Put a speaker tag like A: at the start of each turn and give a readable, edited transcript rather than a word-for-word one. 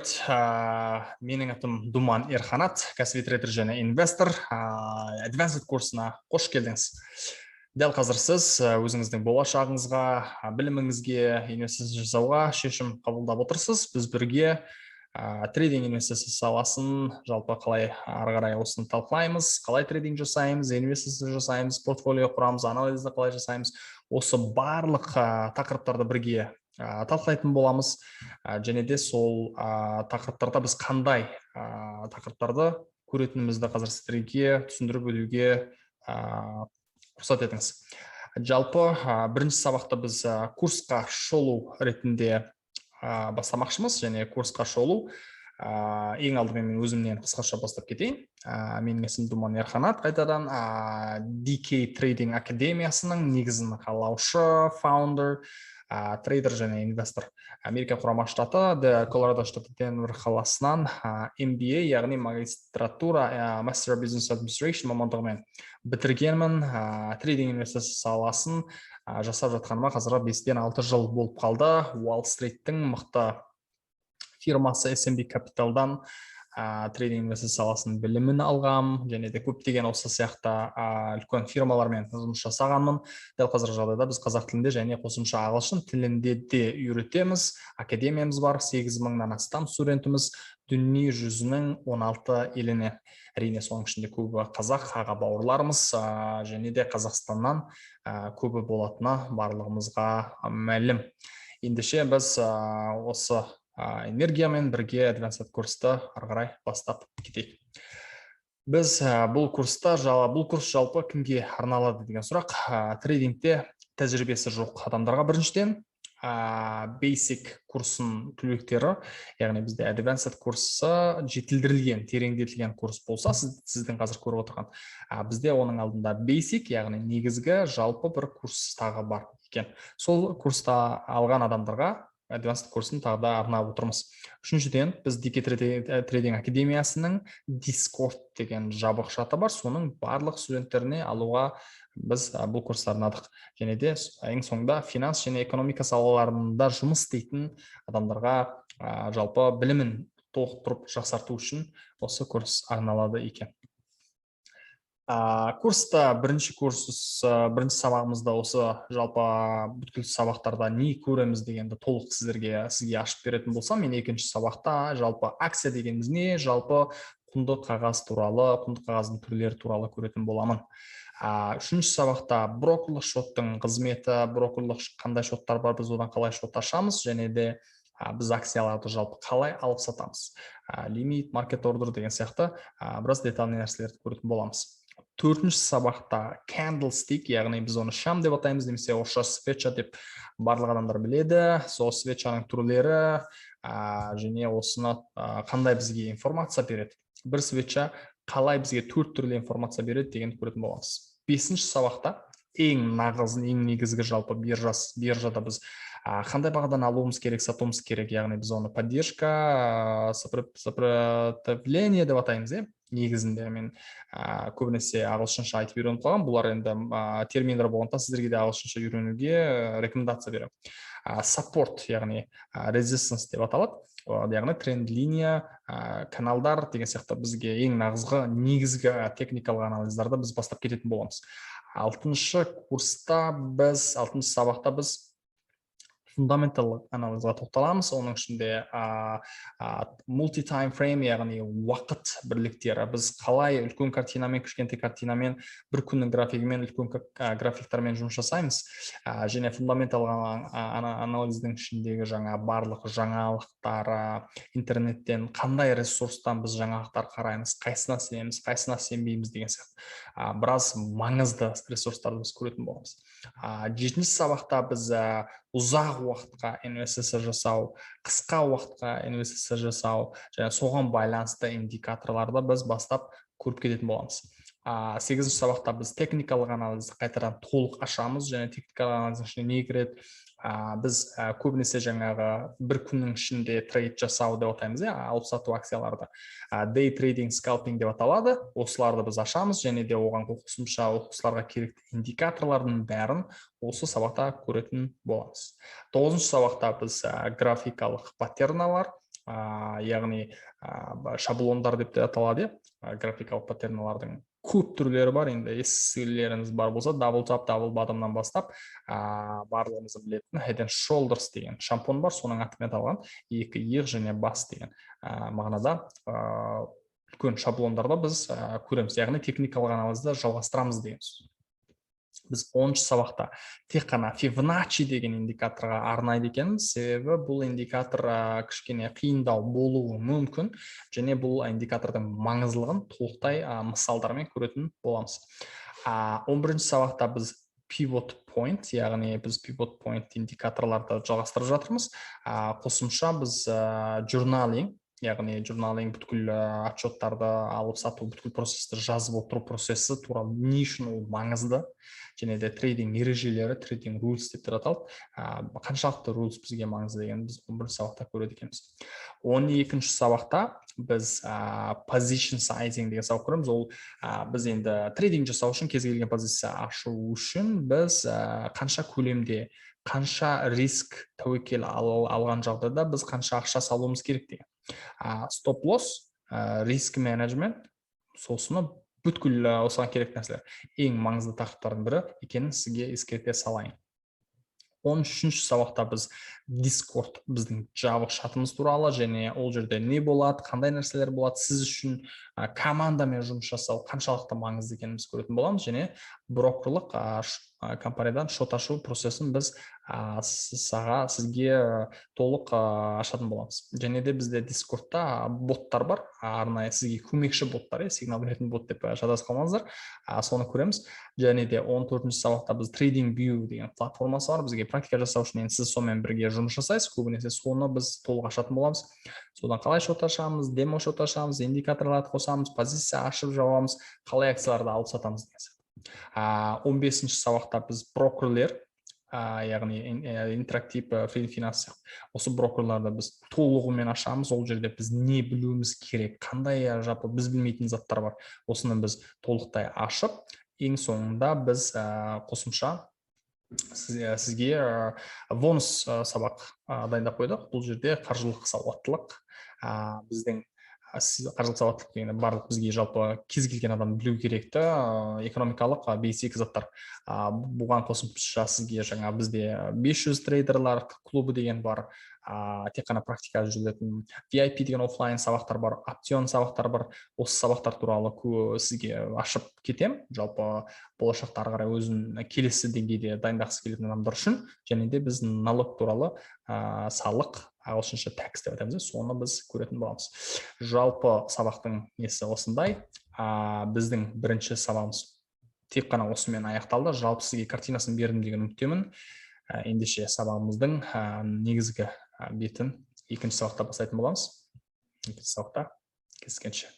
A: Alright, менің атым Думан Ерханат, кәсіби трейдер және инвестор. Advanced курсына қош келдіңіз. Дәл қазір сіз өзіңіздің болашағыңызға, біліміңізге инвестиция жасауға шешім қабылдап отырсыз. Біз бірге трейдинг, инвестиция саласын жалпы қалай ары қарай осыны талқылаймыз, қалай трейдинг жасаймыз, инвестиция жасаймыз, портфолио құрамыз, анализді қалай жасаймыз. Осы барлық тақырыптарды бірге талқылайтын боламыз. Және де сол тақырыптарда біз қандай тақырыптарды көретінімізді қазір сіздерге түсіндіріп өтуге рұқсат етіңіз. Жалпы бірінші сабақты біз курсқа шолу ретінде бастамақшымыз. Және курсқа шолу, ең алдымен мен өзімнен қысқаша бастап кетейін. Менің есімім Думан Ерханат қайтадан, DK Trading Академиясының негізін қалаушы, founder, трейдер және инвестор. Америка Құрама Штаты, Колорадо штаты, Денвер қаласынан MBA, яғни магистратура, Master of Business Administration мамандығымен бітіргенмін. Трейдинг, инвестиция саласын жасап жатқаныма қазір 5-тен 6 жыл болып қалды. Уолл Стриттің мықты фирмасы SMB Capital-дан трейдинг, инвестиция саласының білімін алғам және де көптеген осы сияқты үлкен фирмалармен жұмыс жасағанмын. Дәл қазіргі жағдайда біз қазақ тілінде және қосымша ағылшын тілінде де үйретеміз. Академиямыз бар, 8000-нан астам студентіміз дүние жүзінің 16 елінен. Әрине, соның ішінде көбі қазақ аға бауырларымыз және де Қазақстаннан көбі болатыны барлығымызға мәлім. Ендеше біз осы энергиямен бірге Advanced курсты ары қарай бастап кетейік. Біз бұл курста, бұл курс жалпы кімге арналады деген сұрақ. Трейдингте тәжірибесі жоқ адамдарға біріншіден, Basic курсын түлектері, яғни бізде Advanced курсы жетілдірілген, тереңдетілген курс болса, сіздің қазір көріп отырған, бізде оның алдында Basic, яғни негізгі жалпы бір курс тағы бар екен. Сол курста алған адамдарға Advanced курсын тағы да арнап отырмыз. Үшіншіден, біз DK Trading Академиясының Discord деген жабық чаты бар, соның барлық студенттеріне алуға біз бұл курсты арнадық. Және де ең соңында финанс және экономика салаларында жұмыс істейтін адамдарға жалпы білімін толықтырып, жақсарту үшін осы курс арналады екен. Курста бірінші курс, бірінші сабағымызда осы жалпы бүткіл сабақтарда не көреміз дегенді толық сізге ашып беретін болсам, мен екінші сабақта жалпы акция дегеніміз не, жалпы құнды қағаз туралы, құнды қағаздың түрлері туралы көретін боламын. Үшінші сабақта брокерлық шоттың қызметі, брокерлық қандай шоттар бар, біз одан қалай шот ашамыз және де біз акцияларды жалпы қалай алып сатамыз, лимит, маркет ордер деген сияқты біраз детальный нәрселерді көретін боламыз. Төртінші сабақта candlestick, яғни біз оны шам деп атаймыз немесе орысша свеча деп барлық адамдар біледі. Сол свечаның түрлері және осыны қандай бізге информация береді, бір свеча қалай бізге төрт түрлі информация береді дегенді көретін боламыз. Бесінші сабақта ең нағыз, ең негізгі жалпы биржада біз қандай бағадан алуымыз керек, сатуымыз керек, яғни біз оны поддержка, сопротивление деп атаймыз, иә. Негізінде мен көбінесе ағылшынша айтып үйреніп қалғанмын. Бұлар енді терминдер болғандықтан, сіздерге де ағылшынша үйренуге рекомендация беремін. Support, яғни resistance деп аталады, яғни тренд линия, каналдар деген сияқты бізге ең нағызғы, негізгі техникалық анализдарды біз бастап кететін боламыз. Алтыншы курста біз, алтыншы сабақта біз фундаменталдық анализға тоқталамыз. Оның ішінде multi time frame, яғни уақыт бірліктері, біз қалай үлкен картинамен, кішкентай картинамен, бір күннің графигімен, үлкен графиктармен жұмыс жасаймыз. Және фундаменталдық анализдің ішіндегі жаңа барлық жаңалықтар, интернеттен қандай ресурстан біз жаңалықтар қараймыз, қайсысына сенеміз, қайсысына сенбейміз деген сияқты біраз маңызды ресурстарды біз көретін боламыз. Жетінші сабақта біз ұзақ уақытқа инвестиция жасау, қысқа уақытқа инвестиция жасау және соған байланысты индикаторларды біз бастап көріп кететін боламыз. Сегізінші сабақта біз техникалық анализді қайтадан толық ашамыз және техникалық анализдің ішіне не кіреді, біз көбінесе жаңағы бір күннің ішінде трейд жасау деп атаймыз, иә, алып сату акцияларды, day trading, скальпинг деп аталады. Осыларды біз ашамыз және де оған қосымша осыларға керекті индикаторлардың бәрін осы сабақта көретін боламыз. Тоғызыншы сабақта біз графикалық паттерналар яғни шаблондар деп те аталады, иә. Графикалық паттерналардың көп түрлері бар. Енді естілеріңіз бар болса, double top, double bottom нан бастап, барлығымыз білетін head and shoulders деген шампунь бар, соның атымен аталған екі иық және бас деген мағынада үлкен шаблондарды біз көреміз, яғни техникалық анализді жалғастырамыз деген сөз. Біз 10-сабақта тек қана Фибоначчи деген индикаторға арнайды екенбіз, себебі бұл индикатор кішкене қиындау болуы мүмкін және бұл индикатордың маңыздылығын толықтай мысалдармен көретін боламыз. 11-сабақта біз pivot point, яғни біз pivot point индикаторларды жалғастырып жатырмыз. Қосымша біз journaling, яғни journaling, бүткіл отчеттарды алып сату, бүткіл процессті жазып отыру процесі туралы, не үшін ол маңызды және де трейдинг ережелері, trading rules деп те аталады, қаншалықты rules бізге маңызды деген біз 11-сабақта көреді екенбіз. 12-сабақта біз position sizing деген сабақ көреміз. Ол біз енді трейдинг жасау үшін, кез келген позиция ашу үшін біз қанша көлемде, қанша риск, тәуекел алған жағдайда біз қанша ақша салуымыз керек деген, stop loss, риск менеджмент, сосын бүткіл осыған керек нәрселер ең маңызды тақырыптардың бірі екенін сізге ескерте салайын. 13-сабақта біз Дискорд, біздің жабық чатымыз туралы және ол жерде не болады, қандай нәрселер болады, сіз үшін командамен жұмыс жасау қаншалықты маңызды екенін біз көретін боламыз және брокерлық компаниядан шот ашу процесін біз сізге толық ашатын боламыз. Және де бізде Дискордта боттар бар, арнайы сізге көмекші боттар, иә, сигнал беретін бот деп шатасып қалмаңыздар, соны көреміз. Және де 14-сабақта біз Trading View деген платформасы бар бізге практика жасау үшін. Енді сіз сонымен бірге жұмыс жасайсыз көбінесе, соны біз толық ашатын боламыз. Содан қалай шот ашамыз, демо шот ашамыз, индикаторларды қосамыз, позиция ашып жабамыз, қалай акцияларды алып сатамыз деген сияқты. 15-сабақта біз брокерлер, яғни Интерактив, Финанс сияқты осы брокерларды біз толығымен ашамыз. Ол жерде біз не білуіміз керек, қандай жалпы біз білмейтін заттар бар, осыны біз толықтай ашып, ең соңында біз қосымша сізге бонус сабақ дайындап қойдық. Бұл жерде қаржылық сауаттылық, біздің қаржылық сауаттылық дегенде барлық бізге жалпы кез келген адам білу керекті экономикалық basic заттар. Бұған қосымша сізге жаңа бізде 500 трейдерлар клубы деген бар, тек қана практика жүргізетін VIP деген офлайн сабақтар бар, опцион сабақтар бар. Осы сабақтар туралы сізге ашып кетем, жалпы болашақта ары қарай өзін келесі деңгейде дайындағысы келетін адамдар үшін. Және де біз налог туралы, салық, ағылшынша tax деп айтамыз, соны біз көретін боламыз. Жалпы сабақтың несі осындай. Біздің бірінші сабағымыз тек қана осымен аяқталды. Жалпы сізге картинасын бердім деген үміттемін. Ендеше сабағымыздың негізгі бетін екінші сабақта бастайтын боламыз. Екінші сабақта кездескенше.